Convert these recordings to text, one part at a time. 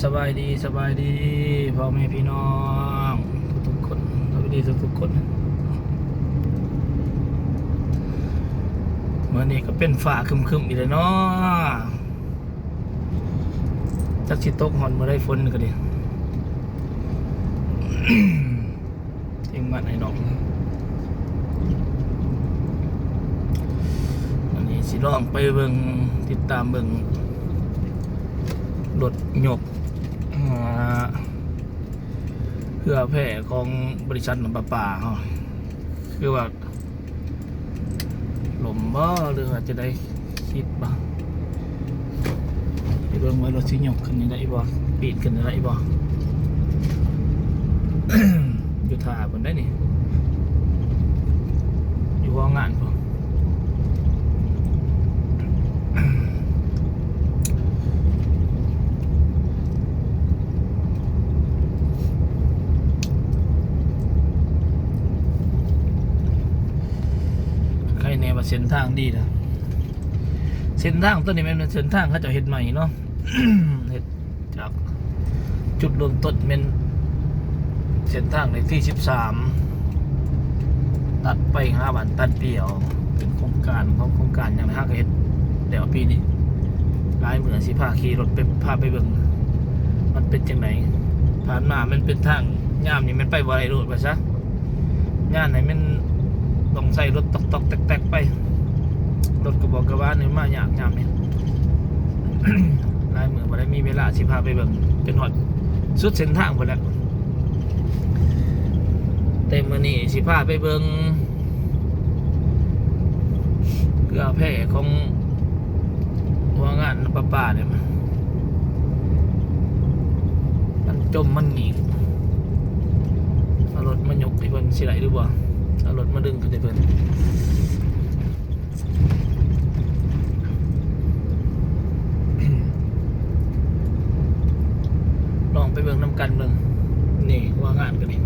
ສະບາຍດີ ສະບາຍດີພໍ່ແມ່ພີ່ນ້ອງທຸກໆຄົນ ສະບາຍດີທຸກໆຄົນ. ມື້ນີ້ກໍເປັນຟ້າຄຶ້ມໆອີກແລ້ວເນາະ ຈັກຊິຕົກຮອດມື້ໃດ ຝົນກໍດີ. ທີມງານອ້າຍນ້ອງ ອັນນີ້ຊິລອງໄປເບິ່ງ ຕິດຕາມເບິ່ງລົດຍົກ ອ່າ ເຮືອແພຂອງບໍລິສັດນ້ຳປະປາເຮົາ ຄືວ່າ ລົມບໍ່ ຫຼືວ່າຈະໄດ້ ຄິດບໍ່ ໄປເບິ່ງວ່າລົດຊິຍົກຂຶ້ນນີ້ໄດ້ບໍ່ ປີນຂຶ້ນນີ້ໄດ້ບໍ່. ຢູ່ທ່າພຸ້ນໄດ໋ນີ້ ຢູ່ຫົວງານພຸ້ນ. ໃຄແນ່ວ່າເສັ້ນທາງດີນະ ເສັ້ນທາງຕົວນີ້ແມ່ນເປັນເສັ້ນທາງເຂົາເຈົ້າເຮັດໃໝ່ເນາະ ເຮັດຈາກຈຸດເລີ່ມຕົ້ນແມ່ນເສັ້ນທາງເລກທີສິບສາມ ຕັດໄປຫາບ້ານຕັນປຽວ ເປັນໂຄງການຂອງໂຄງການຫຍັງ ຫາກະເຮັດແລ້ວປີນີ້ ຫຼາຍມື້ຊິພາຂີ່ລົດໄປ ພາໄປເບິ່ງ ມັນເປັນຈັ່ງໃດ. ຜ່ານມາມັນເປັນທາງ ຍາມນີ້ແມ່ນໄປບໍ່ໄດ້ໂລດວ່າຊະ ຍາມນີ້ແມ່ນຕ້ອງໃຊ້ລົດຕອກໆແຕກໆໄປ ລົດກະບອກກະວານນີ້ມາຍາກຍາມນີ້ ຫຼາຍມື້ບໍ່ໄດ້ມີເວລາຊິພາໄປເບິ່ງ ຈົນຮອດສຸດເສັ້ນທາງພຸ້ນແຫຼະ. ແຕ່ມື້ນີ້ຊິພາໄປເບິ່ງເຮືອແພຂອງຫົວງານປະປານີ້ ມັນຈົມມັນຫງິງ ເອົາລົດມາຍົກໃຫ້ເພິ່ນຊິໄດ້ຫຼືບໍ່ ເອົາລົດມາດຶງຂຶ້ນໃຫ້ເພິ່ນ. ລອງໄປເບິ່ງນຳກັນເບິ່ງ ນີ້ຫົວງານກໍນີ້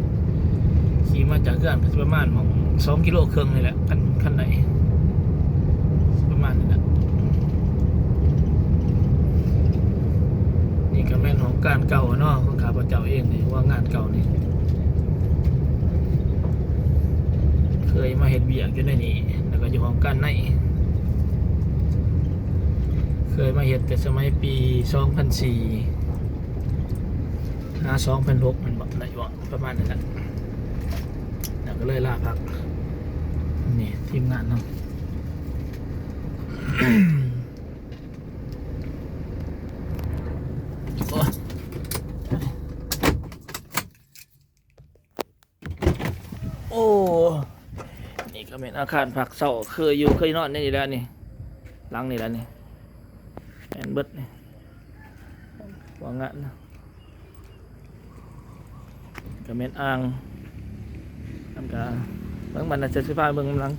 ຂີ່ມາຈາກເຮືອນກໍຊິປະມານໝ່ອງສອງກິໂລເຄິ່ງນີ້ແຫຼະ ຄັນ ຄັນໄດ້ ປະມານນີ້ແຫຼະ. ນີ້ກໍແມ່ນຫ້ອງການເກົ່າເນາະ ຂອງຂ້າພະເຈົ້າເອງນີ້ ຫົວງານເກົ່ານີ້ ເຄີຍມາເຮັດວຽກຢູ່ໃນນີ້ ແລ້ວກໍຢູ່ຫ້ອງການໃນ ເຄີຍມາເຮັດແຕ່ສະໄໝປີສອງພັນສີ່ຫາສອງພັນຫົກ ແມ່ນບໍ່ ໄດ້ບໍ່ ປະມານນັ້ນແຫຼະ ແລ້ວກໍເລີຍລາພັກ. ນີ້ທີມງານເຮົາ ໂອ້ຍ ໂອ້ ນີ້ກໍແມ່ນອາຄານພັກເຊົາ ເຄີຍຢູ່ເຄີຍນອນໃນນີ້ແຫຼະນີ້ ຫຼັງນີ້ແຫຼະນີ້ ແມ່ນເບິດນີ້ ວ່າງານນະ ກໍແມ່ນອ່າງ ມັນກໍເບິ່ງ ມັນໜ້າຈະຊິພາເບິ່ງນຳຫຼັງ.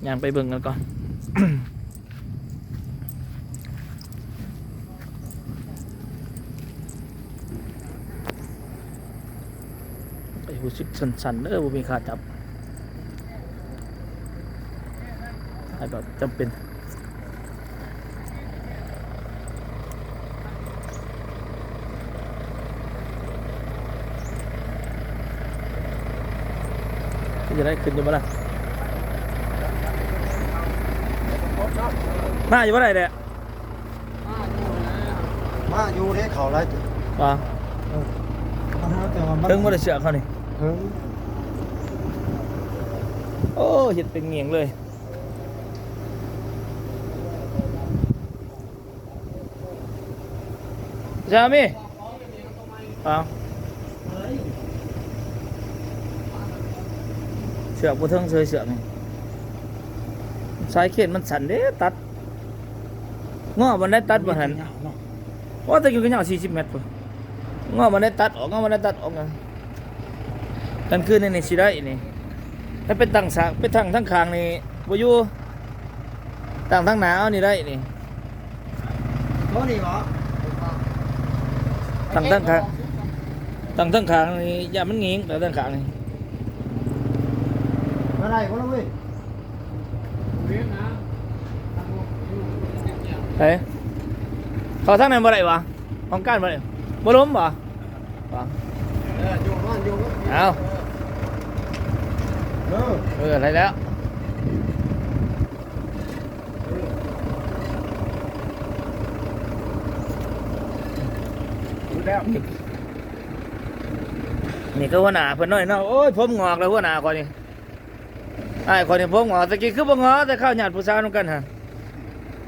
ຍ່າງໄປເບິ່ງກັນກ່ອນ ໄປຮູ້ສຶກສັ່ນໆເດີ ບໍ່ມີຂາຈັບ ໃຫ້ແບບຈຳເປັນ. ເປັນຈັ່ງໃດ ຂຶ້ນຢູ່ບໍ່ລະ? ມາຢູ່ບໍ່ໄດ້ແຫຼະ ມາຢູ່ເດ້ ເຂົ້າຫຼາຍເຕີບ ວ່າ ເອີ ເຖິງບໍ່ໄດ້ເຊືອກເຂົານີ້ ເຖິງ ໂອ້ ເຮັດເປັນງຽງເລີຍ. ຈາມີ ອ້າວ ເຊືອກບໍ່ເຖິງເຊີຍ ເຊືອກນີ້ ສາຍເຄນມັນສັ້ນເດ້ ຕັດ ງໍ້ບ່ອນໃດຕັດບ່ອນຫັ້ນ ໂອ້ ແຕ່ກີ້ກໍຍາວສີ່ສິບແມັດພຸ້ນ ງໍ້ບ່ອນໃດຕັດອອກ ງໍ້ບ່ອນໃດຕັດອອກ ກາງຄືນນີ້ຊິໄດ້ນີ້ ຖ້າເປັນຕັ້ງສາກ ເປັນຕັ້ງທາງຂ້າງນີ້ບໍ່ຢູ່ ຕັ້ງທາງໜ້າເອົານີ້ໄດ້ນີ້ ໂຕນີ້ບໍ? ຕັ້ງທາງຂ້າງ ຕັ້ງທາງຂ້າງນີ້ ຢ້ານມັນຫງິງ ຕັ້ງທາງຂ້າງນີ້ ມາໄດ້ບໍ່ລະເວີຍ? ເອີ ເອີ ເຂົ້າທາງນັ້ນບໍ່ໄດ້ຫວາ? ຫ້ອງການບໍ່ໄດ້ ບໍ່ລົມບໍ່? ຫວາ? ເອີ ຢູ່ບ້ານຢູ່ ເອົາ ເອີ ເອີ ໄດ້ແລ້ວ ເອີ ນີ້ຄືຫົວໜ້າເພິ່ນນ້ອຍເນາະ. ໂອ້ຍ ຜົມງອກແລ້ວຫົວໜ້າຂ້ອຍນີ້. ອ້າຍຂ້ອຍນີ້ຜົມງອກ ແຕ່ກີ້ຄືບໍ່ງອກ ແຕ່ຄາວຍາດຜູ້ສາວນຳກັນຫັ້ນ.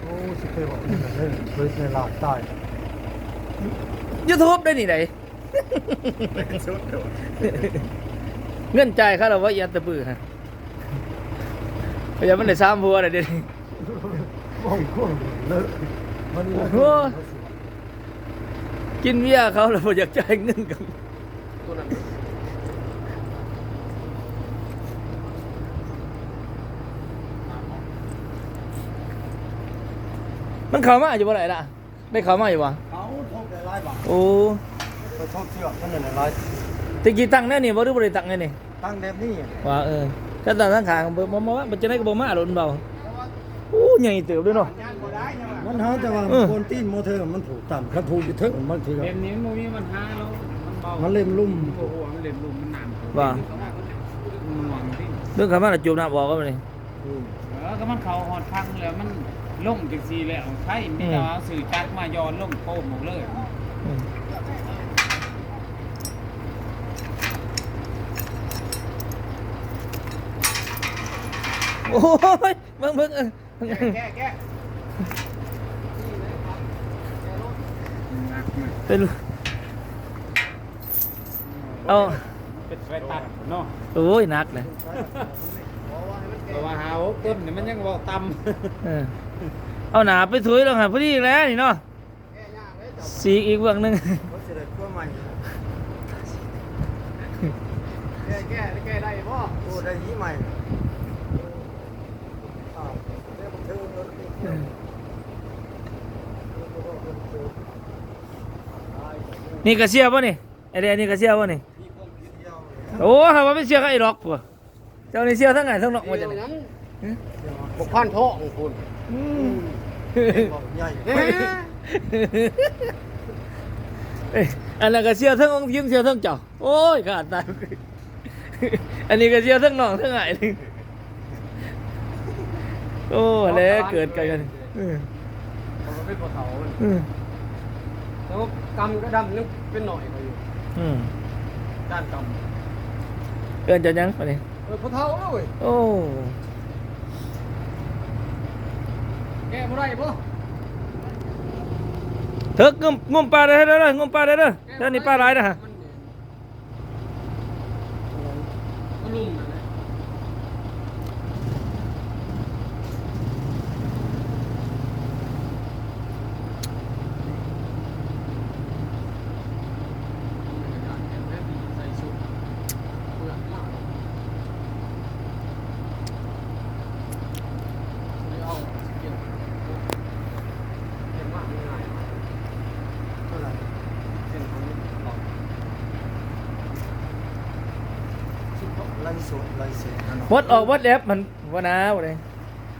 ໂອ້ ຊິໄປເວົ້າແນວນັ້ນເດີ ເປີດໃນລາວຕາຍ ຢູທູບໄດ້ນີ້ໃດ. ເງິນຈ່າຍເຂົາແລ້ວບໍ່ ອີອັດຕະປືຫັ້ນ. ພະຍາມັນໄດ້ສາມຜົວແລ້ວເດ. ເວົ້າຄວາມເລີະ ມັນ ໂອ້ ກິນເບຍເຂົາແລ້ວບໍ່ຢາກຈ່າຍເງິນກັນ. ມັນເຂົ້າມາຢູ່ບໍ່ໄດ້ລະ? ໄດ້ເຂົ້າມາຢູ່ບໍ່? ເຂົາໂທໄປຫຼາຍບາດ. ໂອ້ ໄປໂທເທື່ອມັນນັ້ນຫຼາຍ. ແຕ່ກີ້ຕັ້ງແນວນີ້ບໍ່ ຫຼືບໍ່ໄດ້ຕັ້ງແນວນີ້? ຕັ້ງແບບນີ້ວ່າ ເອີ ຄັນຕັ້ງທາງຂ້າງ ບໍ່ ບໍ່ ບໍ່ ບໍ່ ຈັ່ງໃດກໍບໍ່ມາໂລດ ມັນເບົາ. ໂອ້ ໃຫຍ່ເຕີບເດ້ເນາະ. ມັນຫາແຕ່ວ່າ ເອີ ໂກນຕີນບໍ່ເທີ ມັນຜູກຕ່ຳ ຄັນຜູກຢູ່ເທິງມັນຄື ແບບນີ້ມັນບໍ່ມີບັນຫາແລ້ວ ມັນເບົາ ມັນເລັມລຸ່ມ ມັນບໍ່ຮົ່ວ ມັນເລັມລຸ່ມ ມັນໜານ ວ່າ ມັນໜ່ວງຕິ ເບິ່ງເຂົ້າມາແລ້ວຈູບນ້ຳອອກກໍນີ້. ອືມ ເອີ ກໍມັນເຂົ້າຮອດທາງແລ້ວ ມັນລົງຈັ່ງຊີ້ແລ້ວ ໄທມີແຕ່ວ່າເອົາຊື່ຈັກມາຢ່ອນລົງໂປ້ງອອກເລີຍ. ອືມ ໂອ້ຍ ເບິ່ງ ເບິ່ງ ເອີ ແກະ ແກະ ແກະ ເປັນ ເອົາ ເປັນສາຍຕັດເນາະ. ໂອ້ຍ ໜັກເລີຍ ເພາະວ່າຫາຫົກຕົ້ນນີ້ມັນຍັງເວົ້າຕ່ຳ. ເອີ ເອົາໜ້າໄປຖອຍແລ້ວຫາ ພໍດີແລ້ວນີ້ເນາະ. ສີກອີກເບື້ອງໜຶ່ງ ເຂົາຊິໄດ້ຄົວໃໝ່ ແກ້ ແກ້ ແກ້ໄດ້ບໍ່? ໂອ້ ໄດ້ສີໃໝ່ ອ້າວ ແຕ່ບໍ່ເທີງ ເອີ ນີ້ກາເຊຍບໍ່ນີ້? ໄອ້ແດນນີ້ກາເຊຍບໍ່ນີ້? ໂອ້ ຫາວ່າເປັນເຊຍກັບໄອ້ລັອກພຸ້ນ. ເຈົ້ານີ້ເຊຍທັງອ້າຍທັງນ້ອງວ່າຈັ່ງໃດ? ຫຍັງ? ຫຶ? ບັກພານທອງພຸ້ນ. ອືມ ໃຫຍ່ ເອີຍ ອັນນັ້ນກໍເຊຍທັງອົງທິນ ເຊຍທັງເຈົ້າ. ໂອ້ຍ ຂ້າຕາຍ ອັນນີ້ກໍເຊຍທັງນ້ອງທັງອ້າຍ. ໂອ້ ແລ້ວເກີດກັນ ເອີ ເຂົາກໍເປັນພໍ່ເຖົ້າ ເອີ ແຕ່ວ່າກຳກໍດຳຍັງເປັນນ້ອຍກວ່າຢູ່. ອືມ ດ້ານກຳ ເອີ້ນເຈົ້າຫຍັງບາດນີ້? ເອີ ພໍ່ເຖົ້າເດ້. ໂອ້ ແກະບໍ່ໄດ້ບໍ່? ເຖິກ ງຸ້ມ ງຸ້ມປາໄດ້ເດີ ງຸ້ມປາໄດ້ເດີ ແຖວນີ້ປາຫຼາຍນະ. ມັນ ມັນລຸ່ມນັ້ນແຫຼະ ເທົ່າໃດ? ເສັ້ນທາງນີ້ ໄລສົດ ໄລເສດ What ອອກ WhatsApp ມັນບໍ່ນາບໍ່ໄດ້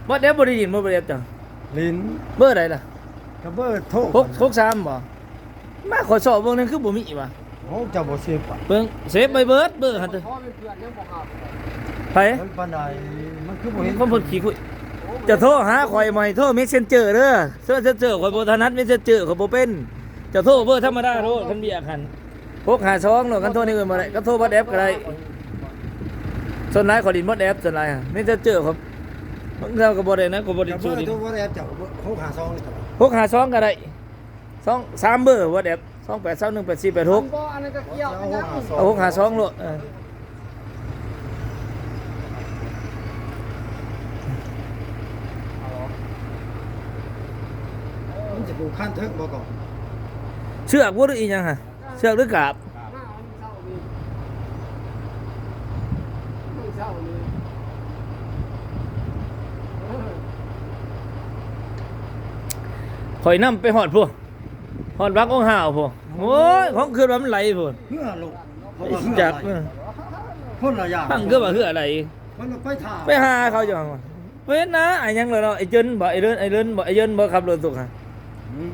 WhatsApp ບໍ່ໄດ້ຫຼິ້ນບໍ່ WhatsApp ເຈົ້າ? ຫຼິ້ນ. ເບີໃດລະ? ກະເບີໂທ ຫົກ ຫົກສາມບໍ່? ມາຂໍຊອກເບິ່ງແໜ່ ຄືບໍ່ມີຫວາ? ໂອ້ ເຈົ້າບໍ່ເຊບຫວາ? ເບິ່ງ ເຊບໄປເບີດເບີຫັ້ນເຕີ. ໃຜ? ມັນປານໃດ? ມັນຄືບໍ່ເຫັນ ຄົນເພິ່ນຂີ້ຄຸຍ. ຈະໂທຫາຂ້ອຍ ບໍ່ໃຫ້ໂທ Messenger ເດີ. Messenger ຂ້ອຍບໍ່ຖະໜັດ Messenger ຂ້ອຍບໍ່ເປັນ. ຈະໂທເບີທຳມະດາໂລດ ຄັນວຽກຫັ້ນ ຫົກຫ້າສອງໂລດ ຄັນໂທແນວອື່ນບໍ່ໄດ້ ຄັນໂທ WhatsApp ກໍໄດ້. ສ່ວນຫຼາຍຂ້ອຍຫຼິ້ນ WhatsApp ສ່ວນຫຼາຍ Messenger ຂ້ອຍ ບາງເທື່ອກໍບໍ່ໄດ້ນະ ກໍບໍ່ໄດ້ສູ້ຫຼິ້ນ. ໂທ WhatsApp ເຈົ້າ ຫົກຫ້າສອງນີ້ກໍໄດ້ ຫົກຫ້າສອງກໍໄດ້. ສອງ ສາມເບີ WhatsApp ສອງແປດສາມໜຶ່ງແປດສີ່ແປດຫົກ. ອັນບໍ່ ອັນນັ້ນກໍກ່ຽວ ເອົາຫົກຫ້າສອງ ເອົາຫົກຫ້າສອງໂລດ. ເອີ ມັນຊິຜູກຄານເທິງບໍ່ກ່ອນ? ເຊືອກບໍ່ ຫຼືອີຫຍັງຫະ? ເຊືອກ ຫຼືກາບ? ຂ້ອຍນຳໄປຮອດພຸ້ນ ຮອດວັງອົງຫ້າວພຸ້ນ. ໂອ້ຍ ຂ້ອຍຄິດວ່າມັນໄຫຼພຸ້ນ ເຮືອໂລດ ເພາະວ່າເຮືອໄຫຼ ຄົນລະຢ່າງ ຟັງຄືວ່າເຮືອໄຫຼ. ມັນໄປຖ້າ ໄປຫາເຂົາຢູ່ ບໍ່ເຫັນນະ. ໄອ້ຫຍັງເລີຍເນາະ ໄອ້ເຈິນບໍ່ ໄອ້ເລີນ ໄອ້ເລີນບໍ່ ໄອ້ເຢິນບໍ່ ຂັບລົດຕຸກຫະ. ອືມ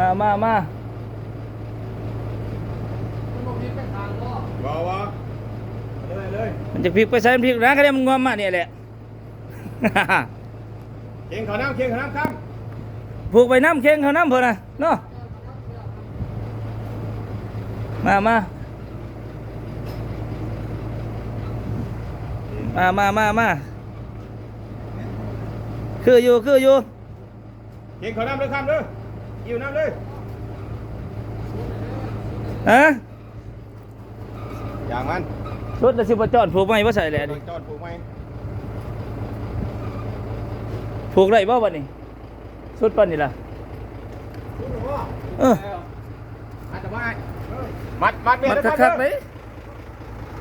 ມາ ມາ ມາ ບໍ່ ບໍ່ ມັນຈະພິກໄປໃສ ມັນພິກນະ ກະໄດ້ມັນງວມມານີ້ແຫຼະ. ເຄັ່ງເຂົ້ານຳ ເຄັ່ງເຂົ້ານຳ ຂ້າມ ຜູກໄປນຳ ເຄັ່ງເຂົ້ານຳ ເພິ່ນນະເນາະ. ມາ ມາ ມາ ມາ ມາ ມາ ຄືຢູ່ ຄືຢູ່. ເກັ່ງເຂົ້ານຳເດີຄຳເດີ ອີ່ວນຳເລີຍ ຮະ ຢ່າງມັນ ສຸດແລ້ວຊິບໍ່ຈ້ອນຜູກໃໝ່ບໍ່ໃສ່ແຫຼະນີ້ ຈ້ອນຜູກໃໝ່ ຜູກໄດ້ບໍ່ບັດນີ້ ສຸດປານນີ້ລະ ເອີ ມັດ ມັດ ມັດ ມັດຄັກໆເລີຍ.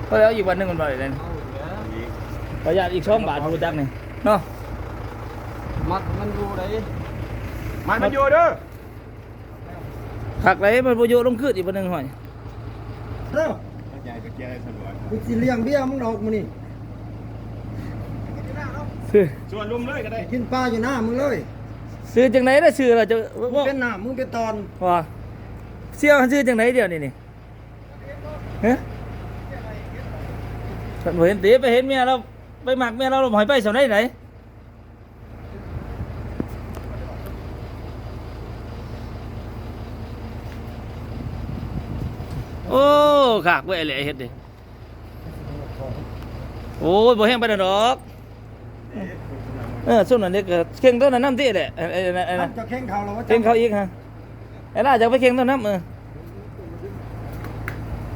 ເອີ ເອົາອີກບາດໜຶ່ງມັນບໍ່ໄດ້ເດ້ ປະຢັດອີກສອງບາດ ຮູ້ຈັກນີ້ເນາະ ມັດມັນຢູ່ໃດ ມັດມັນຢູ່ເດີ ຄັກໃດ ມັນບໍ່ໂຍະລົງຄືນອີກບາດໜຶ່ງ ຫ້ອຍ ເອີ ໃຫຍ່ກະເກຍໃຫ້ສະຫຼວນ ກູຊິລ້ຽງເບຍມຶງດອກມື້ນີ້ ຊື່ ສວນລຸມເລີຍກະໄດ້ ກິນປາຢູ່ໜ້າມຶງເລີຍ ຊື່ຈັ່ງໃດລະ ຊື່ລະ ເຈົ້າ ເປັນໜ້າ ມຶງເປັນຕອນ ວ່າ ເຊື່ອ ຊື່ຈັ່ງໃດດຽວນີ້ນີ້ ຮະ ບໍ່ເຫັນຕິ ໄປເຫັນເມຍລາວ ໄປມັກເມຍລາວ ລາວບໍ່ໃຫ້ໄປສ່ຳໃດໃດ ໂອ້ ຄັກເວີຍ ແຫຼະເຮັດນີ້ ໂອ້ຍ ບໍ່ແຮງປານນັ້ນດອກ ເອີ ຊຸມນັ້ນເດກະເຄັ່ງໂຕນັ້ນນຳຕິແຫຼະ ເອີ ເອີ ເອີ ເຈົ້າເຄັ່ງເຂົ້າແລ້ວ ເຄັ່ງເຂົ້າອີກຮະ ໄອ້ຫຼ້າຈະໄປເຄັ່ງໂຕນັ້ນ ເອີ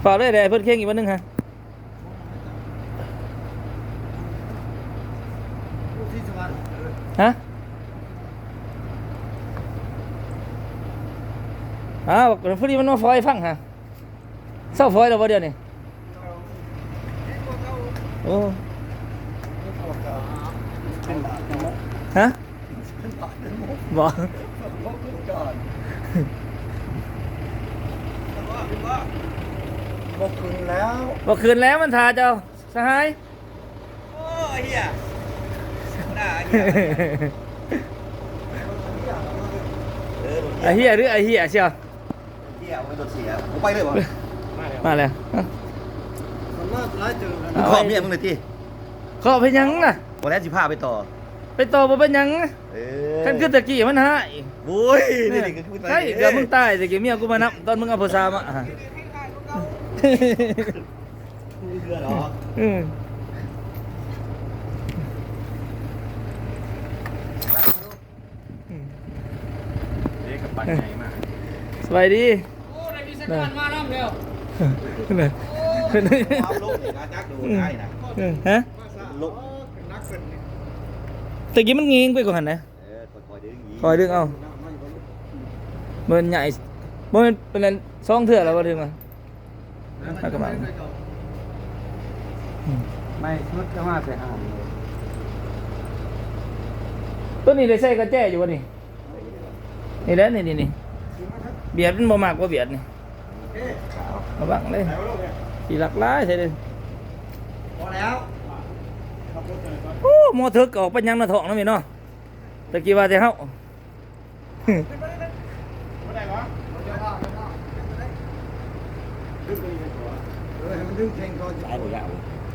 ຝາກເລີຍແຫຼະ ເພິ່ນເຄັ່ງອີກບາດໜຶ່ງຮະ ຮະ ອ້າວ ພໍດີມັນມາຝອຍຟັງຮະ ເຊົາຝອຍແລ້ວບໍ່ດຽວນີ້ ໂອ້ ຮະ ບໍ່ ບໍ່ຂຶ້ນແລ້ວ ບໍ່ຂຶ້ນແລ້ວ ມັນຖ້າເຈົ້າສະຫາຍ ໂອ້ ອາເຮຍ ອາເຮຍ ອາເຮຍຫຼື ອາເຮຍ ເຊຍ ເຮຍ ບໍ່ແມ່ນລົດເສຍ ບໍ່ໄປເລີຍບໍ່ ມາແລ້ວ ມາແລ້ວ ມັນມາຫຼາຍເຕີບແລ້ວ ເຄາະເມຍມຶງເລີຍຕິ ເຄາະເຮັດຫຍັງນະ ບໍ່ແລ້ວຊິພາໄປຕໍ່ ໄປຕໍ່ບໍ່ເປັນຫຍັງ ເອີ ຄັນຄືຕະກີ້ມັນຮ້າຍ ໂອ້ຍ ນີ້ ນີ້ຄືຕາຍ ໃຊ່ ເກືອບມຶງຕາຍ ຕະກີ້ເມຍກູມານຳ ຕອນມຶງເອົາຜູ້ສາວມາ ເຄືອດອກ ອືມ ອືມ ເດ້ ກະປັ່ນໃຫຍ່ມາກ ສະບາຍດີ ໂອ້ ໄດ້ວິຊາການມານຳແລ້ວ ເອົາລົງນີ້ນະ ຈັກດູໄດ້ນະ ອືມ ຮະ ລົງ ຕະກີ້ມັນງິງໄປກວ່າຫັ້ນນະ ເອີ ຄ່ອຍໆດຶງອີກ ຄ່ອຍດຶງເອົາ ມັນໃຫຍ່ ບໍ່ແມ່ນ ເປັນອັນສອງເທື່ອແລ້ວບໍ່ດຶງມາ ມາກະມາ ອືມ ໃໝ່ສຸດກະມາແຕ່ຫາ ໂຕນີ້ໄດ້ໃສ່ກະແຈຢູ່ບໍ່ນີ້ ນີ້ແຫຼະ ນີ້ ນີ້ ນີ້ ບຽດມັນບໍ່ມັກບໍ່ບຽດນີ້ ລະວັງເດີ ຂີ້ລັກຫຼາຍແທ້ເດີ ພໍແລ້ວ ໂອ້ ໝໍເຖິກອອກໄປຫຍັງນະທ້ອງນະແມ່ເນາະ ຕະກີ້ວ່າແຕ່ເຮົາ ສາຍບໍ່ຍາວ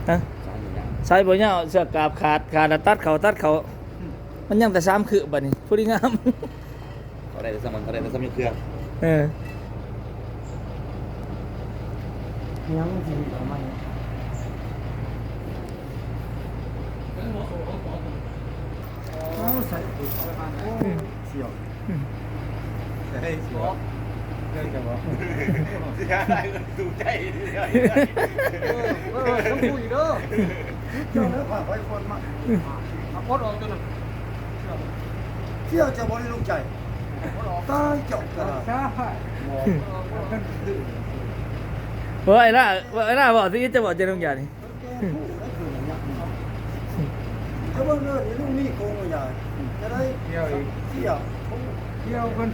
ຮະ ສາຍບໍ່ຍາວ ສາຍບໍ່ຍາວ ເສື້ອກາບຂາດ ຂາດລະຕັດເຂົ້າ ຕັດເຂົ້າ ມັນຍັງແຕ່ສາມຄືບ ບາດນີ້ພໍດີງາມ ເຂົາໄດ້ແຕ່ສ່ຳນັ້ນ ເຂົາໄດ້ແຕ່ສ່ຳຍົກເຄືອ ເອີ ຍັງຊິເອົາໃໝ່ ເອົາໃສ່ ສຽວ ອືມ ເຮີຍ ສຽວ ເຮີຍ ຈະບອກ ເສຍໄດ້ ດູໃຈ ເອີ ເອີ ຕ້ອງຄຸຍເດີ ເຈົ້າເດີ ພາໄປຄົນມາ ເອົາປົດອອກຕົວນັ້ນ ສຽວ ເຈົ້າບໍ່ໄດ້ລົງໃຈ ປົດອອກ ຕາຍເຈົ້າກະ ເອີ ອ້າຍລະ ອ້າຍລະ ເວົ້າຊິ ເຈົ້າບໍ່ຈະລົງຢານີ້ ເຈົ້າເບິ່ງເດີ ລຸງມີໂກງຢາ ຈະໄດ້ ທ່ຽວອີກ ທ່ຽວ ທ່ຽວເພິ່ນ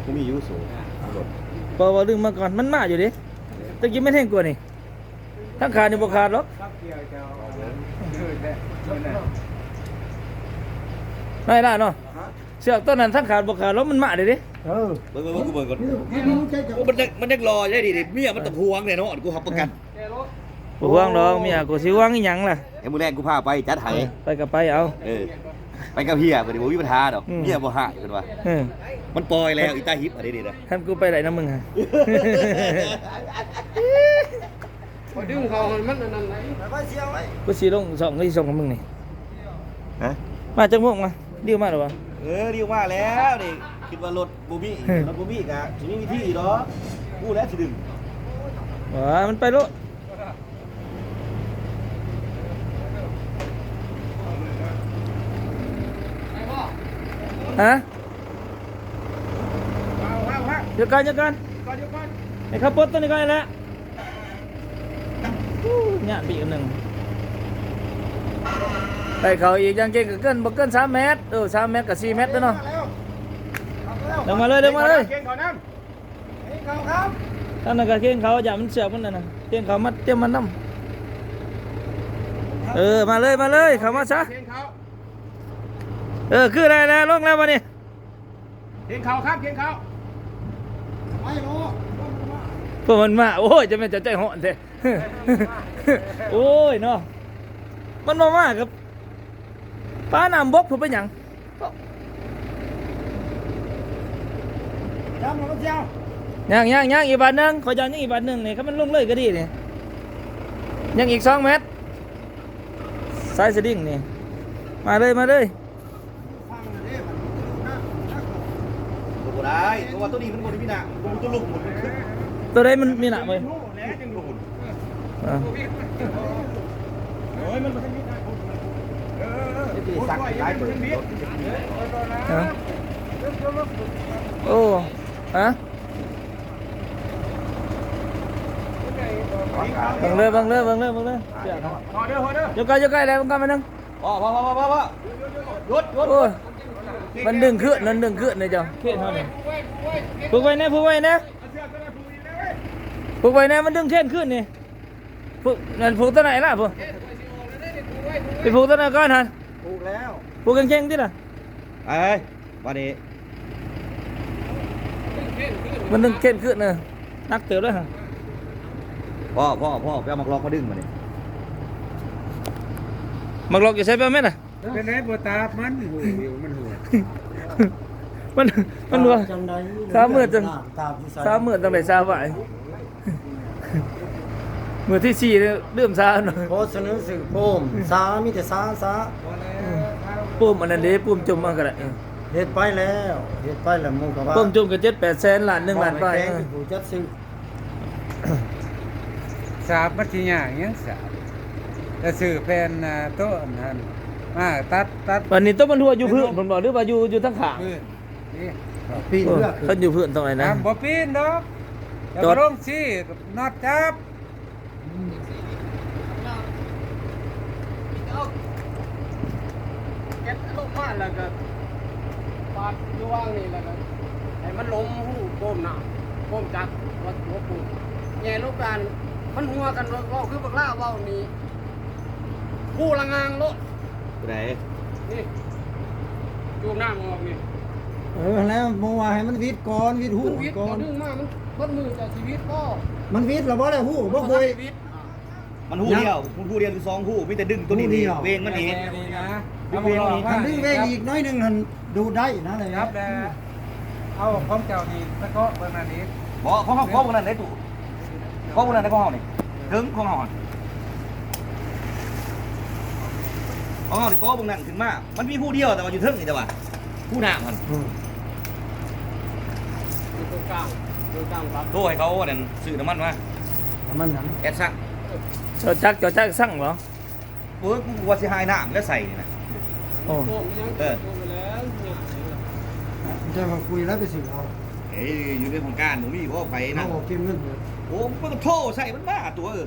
ບໍ່ມີຢູ່ໂສ ເພາະວ່າລືມມາກ່ອນ ມັນມາຢູ່ເດ້ ຕະກີ້ແມ່ນແຮງກວ່ານີ້ ທາງຂານີ້ບໍ່ຂາດດອກ ມັ ອ້າຍຫຼ້າເນາະ ເຊືອກຕົວນັ້ນທັງຂາດບໍ່ຂາດແລ້ວ ມັນມາໄດ້ເດ້. ເອີ ເບິ່ງ ເບິ່ງ ເບິ່ງ ເບິ່ງກ່ອນ. ໂອ້ ມັນຍັງ ໂອ້ ມັນຍັງ ມັນຍັງລໍຢູ່ໄດ໋ນີ້ ເມຍມັນຕ້ອງຫ່ວງແນ່ນອນ ກູຮັບປະກັນ. ບໍ່ຫ່ວງດອກ ເມຍກູຊິຫ່ວງອີ່ຫຍັງລະ. ແຕ່ມື້ແລງກູພາໄປ ຈັດໃຫ້. ເອີ ໄປກໍໄປເອົາ. ເອີ ໄປກັບເຮຍ ບໍ່ມີບັນຫາດອກ. ອືມ ເມຍບໍ່ຮ້າຍ ເພິ່ນວ່າ. ເອີ ມັນປ່ອຍແລ້ວ ອີຕາຫິບອັນນີ້ນະ. ຄັນກູໄປໄດ້ນຳມຶງຫະ ຂ້ອຍດຶງເຂົາໃຫ້ມັນອັນນັ້ນໄດ໋. ກູຊິລົງຊ່ອງ ກູຊິສົ່ງໃຫ້ມຶງນີ້. ຮະ? ມາຈັກໂມງມາ? ດິວມາແລ້ວບໍ່? ເອີ ດິວມາແລ້ວນີ້. ຄິດວ່າລົດບໍ່ມີ ເອີ ລົດບໍ່ມີກະຊິມີວິທີດອກ. ກູແຫຼະຊິດຶງ. ວ່າມັນໄປໂລດ. ຮະ? ດຽວກ່ອນ ດຽວກ່ອນ ໃຫ້ເຂົາປົດຕົວນີ້ກ່ອນແຫຼະ. ຍາດໄປອີກອັນໜຶ່ງ ໄດ້ເຂົ້າອີກຢ່າງເກັ່ງກໍເກີນ ບໍ່ເກີນສາມແມັດ. ເອີ ສາມແມັດກໍສີ່ແມັດແລ້ວເນາະ. ເດີນມາເລີຍ ເດີນມາເລີຍ. ເກັ່ງເຂົ້ານຳ ເກັ່ງເຂົ້າຄັບ. ທາງນັ້ນກໍເຄັ່ງເຂົ້າ ຢ້ານມັນເຊືອກມັນນັ້ນນະ ເຄັ່ງເຂົ້າມັດ ຕຽມມັດນຳ. ເອີ ມາເລີຍ ມາເລີຍ ເຂົ້າມາຊະ. ເຄັ່ງເຂົ້າ ເອີ ຄືໄດ້ແລ້ວ ລົງແລ້ວບັດນີ້. ເກັ່ງເຂົ້າຄັບ ເກັ່ງເຂົ້າ. ພວກມັນມາ ໂອ້ຍ ຈະແມ່ນຈະໃຈຮ້ອນແທ້. ໂອ້ຍເນາະ ມັນບໍ່ມາກັບ ປານ້ຳບົກພຸ້ນໄປຫຍັງ? ຍັງ ຍັງ ຍັງອີກບາດໜຶ່ງ ຂ້ອຍຢ້ານຍັງອີກບາດໜຶ່ງນີ້ ຄັນມັນລົງເລີຍກໍດີນີ້ ຍັງອີກສອງແມັດ ສາຍສະດິງນີ້. ມາເລີຍ ມາເລີຍ. ບໍ່ໄດ້ ເພາະວ່າຕົວນີ້ມັນບໍ່ໄດ້ມີໜ້າ ຕົວລຸກມັນຄື ຕົວໃດມັນມີໜ້າເວີຍ? ອ່າ ໂອ້ຍ ມັນບໍ່ທັນມີໜ້າ. ເອີ ເອີ ເອີ ເອີ ໄດ້ສັກຫຼາຍຕົວ. ຮະ? ໂອ້ ຮະ? ເບິ່ງເລີຍ ເບິ່ງເລີຍ ເບິ່ງເລີຍ ເບິ່ງເລີຍ. ເດີ ເດີ ເດີ ຢູ່ໃກ້ ຢູ່ໃກ້ແລ້ວ ເບິ່ງກ່ອນ ແປັບໜຶ່ງ. ພໍ ພໍ ພໍ ພໍ ພໍ ຢຸດ ຢຸດ. ໂອ້ຍ ມັນດຶງຂຶ້ນ ມັນດຶງຂຶ້ນນະເຈົ້າ ເຂດເຮົານີ້. ຜູກໄວ້ແດ່ ຜູກໄວ້ແດ່ ຜູກໄວ້ແດ່ ມັນດຶງເຂດຂຶ້ນນີ້. ຜູກ ນັ້ນຜູກຕົວໃດລະ ຜູກ ໄປຜູກຕົວນັ້ນກ່ອນຫັ້ນ. ຜູກແລ້ວ ຜູກເຄັ່ງໆຕິລະ. ໄປ ບາດນີ້ ມັນດຶງເຂດຂຶ້ນນະ ໜັກເຕີບເລີຍຫັ້ນ. ພໍ ພໍ ພໍ ໄປເອົາໝາກລັອກມາດຶງບາດນີ້. ໝາກລັອກຢູ່ໃສ ໄປເອົາແມ່ນນະ. ເປັນໄດບໍ່ຕາບມັນ? ໂຫ ມັນຫົວ ມັນ ມັນຫົວ ຕາບຈັ່ງໃດ? ສາມມື້ຈັ່ງ ຕາບຢູ່ໃສ? ສາມມື້ຈັ່ງໄດ້ສາຫວາຍ. ມື້ທີສີ່ເລີ່ມສາເນາະ. ຂໍສະເໜີຊື້ໂຟມ ສາ ມີແຕ່ສາ ສາ ໂຟມອັນນັ້ນເດ້ ໂຟມຈຸ່ມເອົາກໍໄດ້. ເອີ ເຮັດໄປແລ້ວ ເຮັດໄປແລ້ວ ໝູ່ກໍວ່າ ໂຟມຈຸ່ມກໍເຈັດແປດແສນ ລ້ານໜຶ່ງ ລ້ານປາຍ. ເອີ ສາບມັນຊິຍາກຫຍັງສາບ? ແຕ່ຊື້ແຜ່ນ ອ່າ ໂຕະອັນນັ້ນມາຕັດ ຕັດ. ບັດນີ້ໂຕະມັນຮົ່ວຢູ່ພື້ນພຸ້ນບໍ່ ຫຼືວ່າຢູ່ ຢູ່ທາງຂ້າງ? ພື້ນນີ້ ປີນເຮືອ. ຄັນຢູ່ພື້ນຕ້ອງໄດ້ນະ ບໍ່ປີນດອກ. ຈອດ ຈະບໍ່ລົງຊີ້ ນັອດຈັບ. ເກັບລົງມາແລ້ວກໍປາດຢູ່ວາງນີ້ ແລ້ວກໍໃຫ້ມັນລົງຮູໂຟມນ້ຳ ໂຟມຈັກ ຫົວ ຫົວໂຟມແຍ່ລົງການ. ມັນຫົວກັນ ເວົ້າ ເວົ້າຄືບັກຫຼ້າເວົ້ານີ້ ຮູ້ລະງາງໂລດ. ຜູ້ໃດ? ນີ້ ຈູບນ້ຳອອກນີ້. ເອີ ແລ້ວບໍ່ວ່າໃຫ້ມັນວິດກ່ອນ ວິດຮູ ມັນວິດກ່ອນ ກໍດຶງມາ ມັນເບິດມືຈະຊີວິດບໍ່? ມັນວິດແລ້ວບໍ່ ແລ້ວຮູ້ບໍ່? ບໍ່ຄ່ອຍວິດ. ມັນຮູດຽວ ມັນຮູດຽວຫຼືສອງຮູ ມີແຕ່ດຶງຕົວນີ້ ຮູດຽວ ເວງມັນອີກ ເວງມັນອີກ. ຄັນດຶງເວງອີກໜ້ອຍໜຶ່ງຫັ້ນ ດູດໄດ້ນະ. ແລ້ວ ເອົາຂອງເຈົ້ານີ້ໄປເກາະເບິ່ງນັ້ນອີກ. ບໍ່ ຂອງເຮົາເກາະເບິ່ງນັ້ນໄດ້ຕູ້ ເກາະເບິ່ງນັ້ນໄດ້ຂອງເຮົານີ້ ເຖິງຂອງເຮົາຫັ້ນ. ຂອງເຮົານີ້ເກາະເບິ່ງນັ້ນຂຶ້ນມາ ມັນມີຮູດຽວ ແຕ່ວ່າຢູ່ເທິງນີ້ ແຕ່ວ່າຮູນ້ຳຫັ້ນ. ອືມ ຢູ່ຕົງກາງ ຕົງກາງປັບ. ໂທໃຫ້ເຂົາອັນນັ້ນ ຊື້ນ້ຳມັນມາ ນ້ຳມັນຫຍັງ? ແອດຊັງ ຈອດຈັກ ຈອດຈັກຊັງບໍ່? ໂອ້ຍ ກູວ່າຊິຫາຍນ້ຳແລ້ວໃສ່ນີ້ນະ. ໂອ້ ເອີ ແຕ່ວ່າຄຸຍແລ້ວໄປຊື້ເອົາ. ເອີຍ ຢູ່ໃນຫ້ອງການບໍ່ມີບໍ່ໃຜນະ ເຮົາອອກເກັບເງິນ. ໂອ້ ມັນກໍໂທໃສ່ມັນມາຕົວະ. ເອີ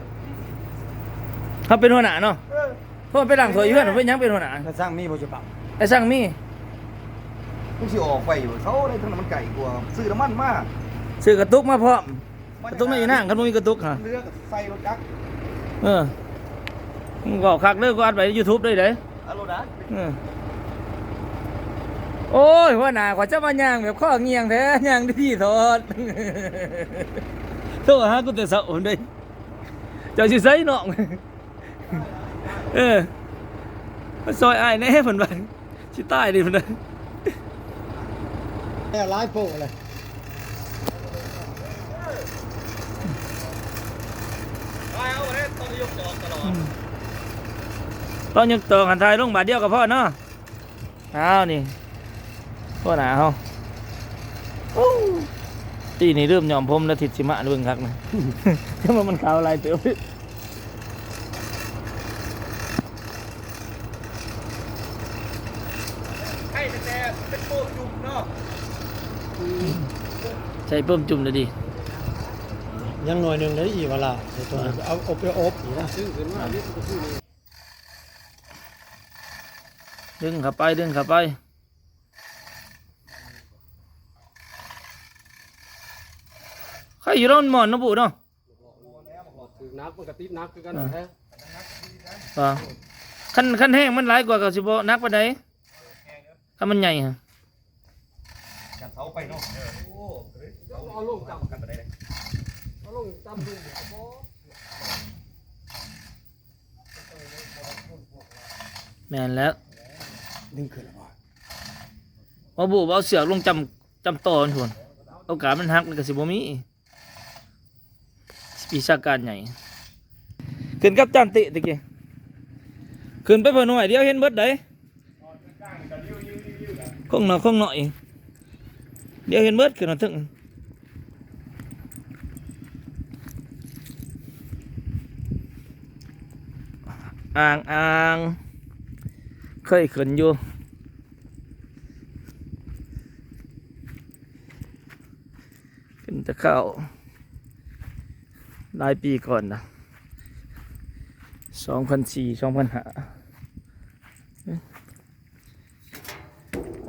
ເຮົາເປັນຫົວໜ້າເນາະ. ເອີ ເພາະວ່າໄປລ້າງຖ້ວຍຢູ່ເຮືອນ ເປັນຫຍັງເປັນຫົວໜ້າ? ໄອ້ຊ່າງມີບໍ່ຢູ່ປະ? ໄອ້ຊ່າງມີ. ມັນຊິອອກໄປຢູ່ ເຂົາໄດ້ທາງນັ້ນມັນໄກກວ່າ ຊື້ນ້ຳມັນມາ ຊື້ກະຕຸກມາພ້ອມ. ກະຕຸກໃນອີນາງ ຄັນບໍ່ມີກະຕຸກຫະ ເຫຼືອກໍໃສ່ລົດຈັກ. ເອີ ເວົ້າຄັກເດີ ກູອັດໄວ້ຢູທູບໄດ້ເດ້. ເອົາໂລດນະ. ເອີ ໂອ້ຍ ຫົວໜ້າ ຂ້ອຍຈະມາຍ່າງແບບຄໍງ່ຽງແທ້ ຍ່າງດີໆ ໂທດ ໂທຫາກູແຕ່ເຊົ້າພຸ້ນເດ້ ເຈົ້າຊິໃສນ້ອງ? ເອີ ມາຊ່ອຍອ້າຍແດ່ ເພິ່ນວ່າ ຊິຕາຍເດ້ ເພິ່ນວ່າ ແລ້ວຫຼາຍໂພດເລີຍ. ຕອນຍົກຕອກຫັ້ນຖ່າຍລົງບາດດຽວກໍພໍເນາະ. ອ້າວ ນີ້ ຫົວໜ້າເຮົາ ໂອ້ ປີນີ້ເລີ່ມຍ້ອມຜົມແລ້ວ ທິດຊິມາເບິ່ງຄັກນະ ແຕ່ວ່າມັນຂາວຫຼາຍເຕີບ. ໃຊ້ແຕ່ເປັນໂປ້ມຈຸ່ມເນາະ ໃຊ້ໂປ້ມຈຸ່ມແລ້ວດີ ຍັງໜ່ອຍໜຶ່ງໄດ້ອີກວ່າລະ ໃສ່ຕົວນັ້ນ ເອົາອົບໄປອົບອີກນະ ດຶງຂຶ້ນມາ ດຶງຂຶ້ນມາ ດຶງເຂົ້າໄປ ດຶງເຂົ້າໄປ ໃຄຢູ່ເນາະ ມັນມ່ອນເນາະ ປູເນາະ. ຖືກໜັກມັນກໍຕິດໜັກຄືກັນ ອ່າ ແທ້ ວ່າ ຄັນ ຄັນແຮງມັນຫຼາຍກວ່າກໍຊິບໍ່ໜັກປານໃດ ຄັນມັນໃຫຍ່ຫັ້ນ ກັນເສົາໄປເນາະ ເອີ ເອົາລົງຈຳກັນໄປໄດ້ ເອົາລົງຈຳລົງບໍ່ ແມ່ນແລ້ວ ດຶງຂຶ້ນແລ້ວບໍ່ ບໍ່ ບໍ່ເອົາເຊືອກລົງຈຳ ຈຳຕໍ່ມັນພຸ້ນ ໂອກາດມັນຫັກມັນກໍຊິບໍ່ມີ. ວິຊາການໃຫຍ່ ຂຶ້ນກັບຈານຕິຕະກີ້ ຂຶ້ນໄປເພິ່ນຫ້ວຍ ດຽວເຫັນເບິດໃດ ຄົງໜ້ອຍ ຄົງໜ້ອຍ ດຽວເຫັນເບິດ ຂຶ້ນມາເທິງ ອ່າງ ອ່າງ ເຄີຍຂຶ້ນຢູ່. ເປັນຕະເຂົ້າຫຼາຍປີກ່ອນນະ ສອງພັນສີ່ ສອງພັນຫ້າ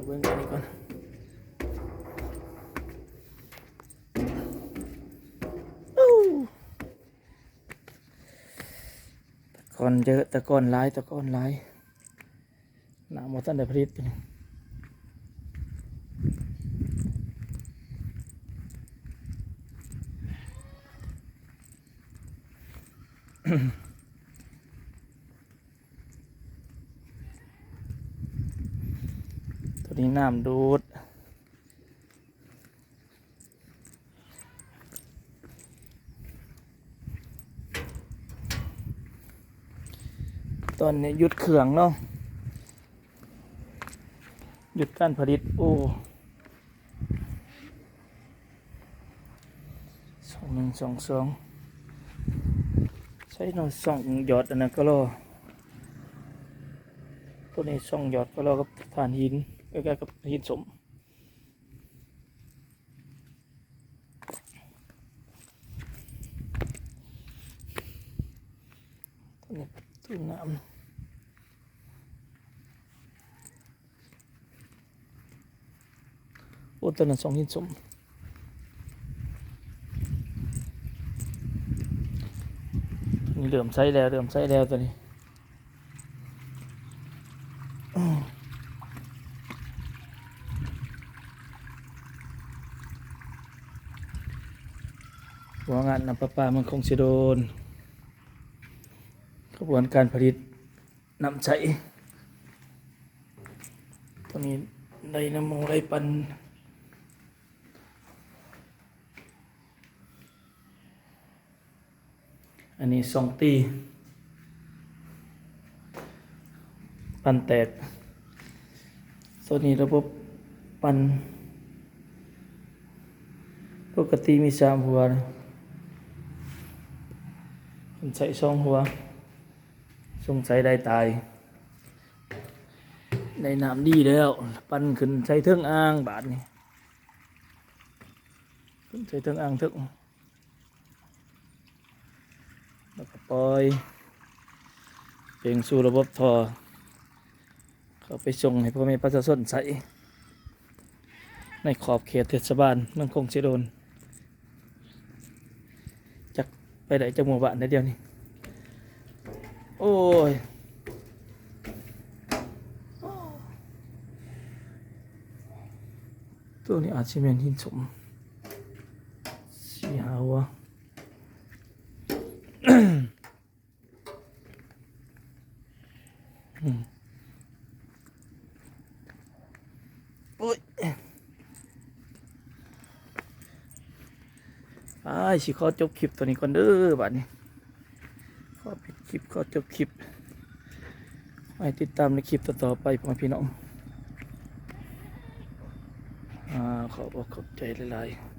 ເບິ່ງອັນນີ້ກ່ອນ ຕະກອນເຍາະ ຕະກອນຫຼາຍ ຕະກອນຫຼາຍ. ນ້ຳບໍ່ທັນໄດ້ຜະລິດ ໂຕນີ້ນ້ຳດູດ. ຕອນນີ້ຢຸດເຄື່ອງເນາະ ຢຸດການຜະລິດ. ໂອ້ ສອງໜຶ່ງສອງສອງ ໃຊ້ເນາະ ຊ່ອງຢອດອັນນັ້ນກໍລໍ. ໂຕນີ້ຊ່ອງຢອດກໍລໍກັບຖ່ານຫີນ ໃກ້ໆກັບຫີນສົມ. ໂຕນີ້ປະຕູນ້ຳ ໂອ້ ໂຕນັ້ນຊ່ອງຫີນສົມ. ໂຕນີ້ເລີ່ມໃຊ້ແລ້ວ ເລີ່ມໃຊ້ແລ້ວໂຕນີ້. ຫົວງານນ້ຳປະປາເມືອງຄົງເຊໂດນ ຂະບວນການຜະລິດນ້ຳໃຊ້ ຕອນນີ້ໄດ້ນ້ຳໝູໄດ້ປັ່ນ. ອັນນີ້ຊ່ອງຕີ ປັ່ນແຕກ. ໂຕນີ້ລະບົບປັ່ນ ປົກກະຕິມີສາມຫົວ ເພິ່ນໃຊ້ສອງຫົວ ສົງໄສໄດ້ຕາຍ. ໄດ້ນ້ຳດີແລ້ວ ປັ່ນຂຶ້ນໃສ່ເທິງອ່າງບາດນີ້ ຂຶ້ນໃສ່ເທິງອ່າງເທິງ. ແລ້ວກໍປ່ອຍເປັງສູ່ລະບົບທໍ່ ເຂົ້າໄປສົ່ງໃຫ້ພໍ່ແມ່ປະຊາຊົນໃຊ້ ໃນຂອບເຂດເທດສະບານເມືອງຄົງເຊໂດນ. ຈັກໄປໄດ້ຈັກໝູ່ບ້ານແລ້ວດຽວນີ້. ໂອ້ຍ. ໂຕນີ້ອາດຊິແມ່ນຫີນສົມ ສີ່ຫ້າຫົວ. ອືມ ໂອ້ຍ ອ້າຍ ຊິຂໍຈົບຄລິບຕົວນີ້ກ່ອນເດີ ບາດນີ້ ຂໍປິດຄລິບ ຂໍຈົບຄລິບ ໄວ້ຕິດຕາມໃນຄລິບຕໍ່ໆໄປ ພໍ່ແມ່ພີ່ນ້ອງ. ອາ ຂອບອົກຂອບໃຈຫຼາຍໆ.